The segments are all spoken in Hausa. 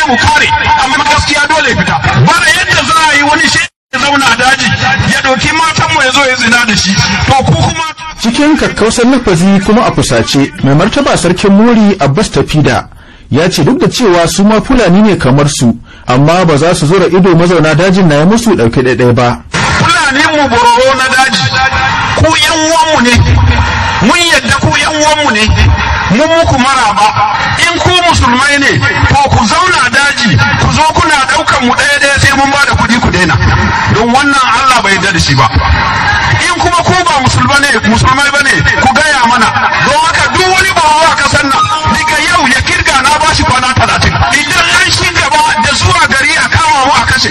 dai mu kare, amma gaskiya dole fita. Ba yadda za a yi wani shi ya zauna a daji ya ɗauki matan mu ya zo ya zina da shi, to ku kuma. Cikin kakkausar lafazi kuma a fusace, mai martaba sarkin Muri Abbas Tafida ya ce duk da cewa su ma Fulani ne kamar su, amma ba za su zura ido mazauna dajin na ya musu ɗauke ɗaiɗai ba. Fulani mu Bororo na daji, ku yan uwanmu ne, mun yadda ku yan uwanmu ne, mun muku maraba. In ku musulmai ne, to ku zauna daji, ku zo kuna ɗaukan mu ɗaya ɗaya sai mun ba da kuɗi, ku daina, don wannan Allah bai yarda da shi ba. In kuma ku ba musulmai bane, ku gaya mana. Don haka duk wani Bororo a kasar nan, daga yau ya kirga, na bashi kwana 30. Idan an shi gaba da zuwa gari a kama mu a kashe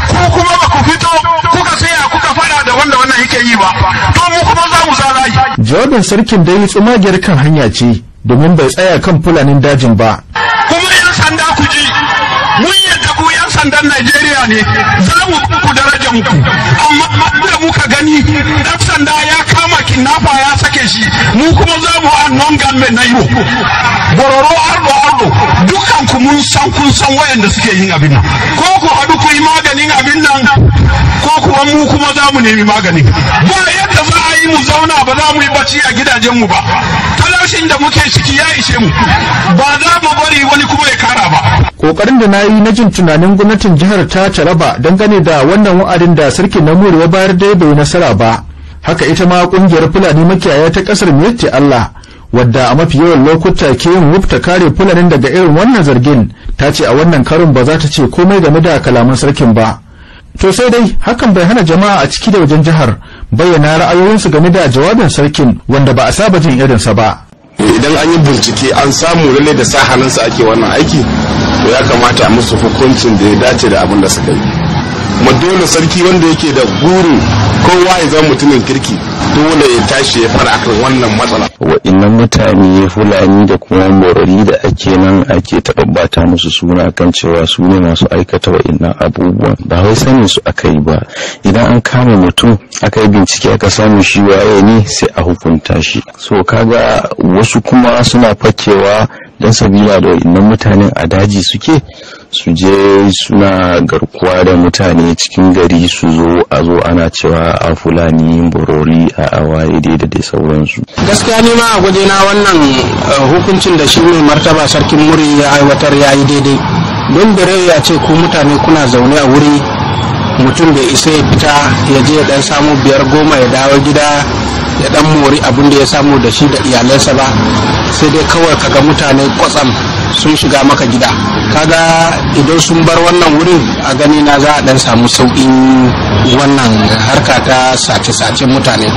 ku, kuma ba ku fito kuka tsaya kuka fada da wanda wannan yake yi ba, to mu kuma za mu zalayi. Jawabin sarkin dai tsumagiyar kan hanya ce, domin bai tsaya kan Fulanin dajin ba. Kuma yan sanda, ku ji, mun yadda ku yan sandan Najeriya ne, za mu ku darajar ku, amma da muka gani dan sanda ya kama kidnapper ya sake shi, mu kuma za mu unknown gunmen na Yibo Bororo Ardo Ardo dukkan ku, mun san kun san wayanda suke yin abin nan. Ko ku haɗu ku yi maganin abin nan, ko kuwa mu kuma za mu nemi magani. Ba yadda za a yi mu zauna ba za mu yi bacci a gidajenmu ba. Talaucin da muke ciki ya ishe mu, ba za mu bari wani kuma ya kara ba. Kokarin da na yi na jin tunanin gwamnatin jihar ta Taraba dangane da wannan wa'adin da sarkin na Muri ya bayar dai bai nasara ba. Haka ita ma kungiyar Fulani makiyaya ta kasar Miyetti Allah, wadda a mafi yawan lokuta ke yin wufta kare Fulanin daga irin wannan zargin, ta ce a wannan karin ba za ta ce komai game da kalaman sarkin ba. To sai dai hakan bai hana jama'a a ciki da wajen jihar bayyana ra'ayoyinsu game da jawabin sarkin, wanda ba a saba jin irinsa ba. Idan an yi bincike an samu lalle da sa hannunsa ake wannan aiki, to ya kamata a musu hukuncin da ya dace da abin da suka yi. Kuma dole sarki wanda yake da burin kowa ya zama mutumin kirki, dole ya tashi ya fara akan wannan matsala. Wa'innan mutane Fulani da kuma Borori da ake nan ake taɓaɓɓata musu suna kan cewa su ne masu aikata wa'innan abubuwan, ba wai sanin su aka yi ba. Idan an kama mutum, aka yi bincike, aka samu shi waye ne, sai a hukunta shi. So kaga wasu kuma suna fakewa don sabila da wa'innan mutanen a daji suke, su je suna garkuwa da mutane cikin gari, su zo a zo ana cewa a Fulani Borori a awaye dai da dai sauransu. Gaskiya ni ma a gwaje na, wannan hukuncin da shi mai martaba sarkin Muri ya aiwatar ya yi daidai, don da ya ce ku mutane kuna zaune a wuri, mutum bai isa ya fita ya je ya dan samu 5, 10 ya dawo gida ya dan mori abin da ya samu da shi da iyalansa ba, sai dai kawai kaga mutane kwatsam sun shiga maka gida. Kaga idan sun bar wannan wurin, a gani na za a dan samu sauƙin wannan harka ta sace-sacen mutane.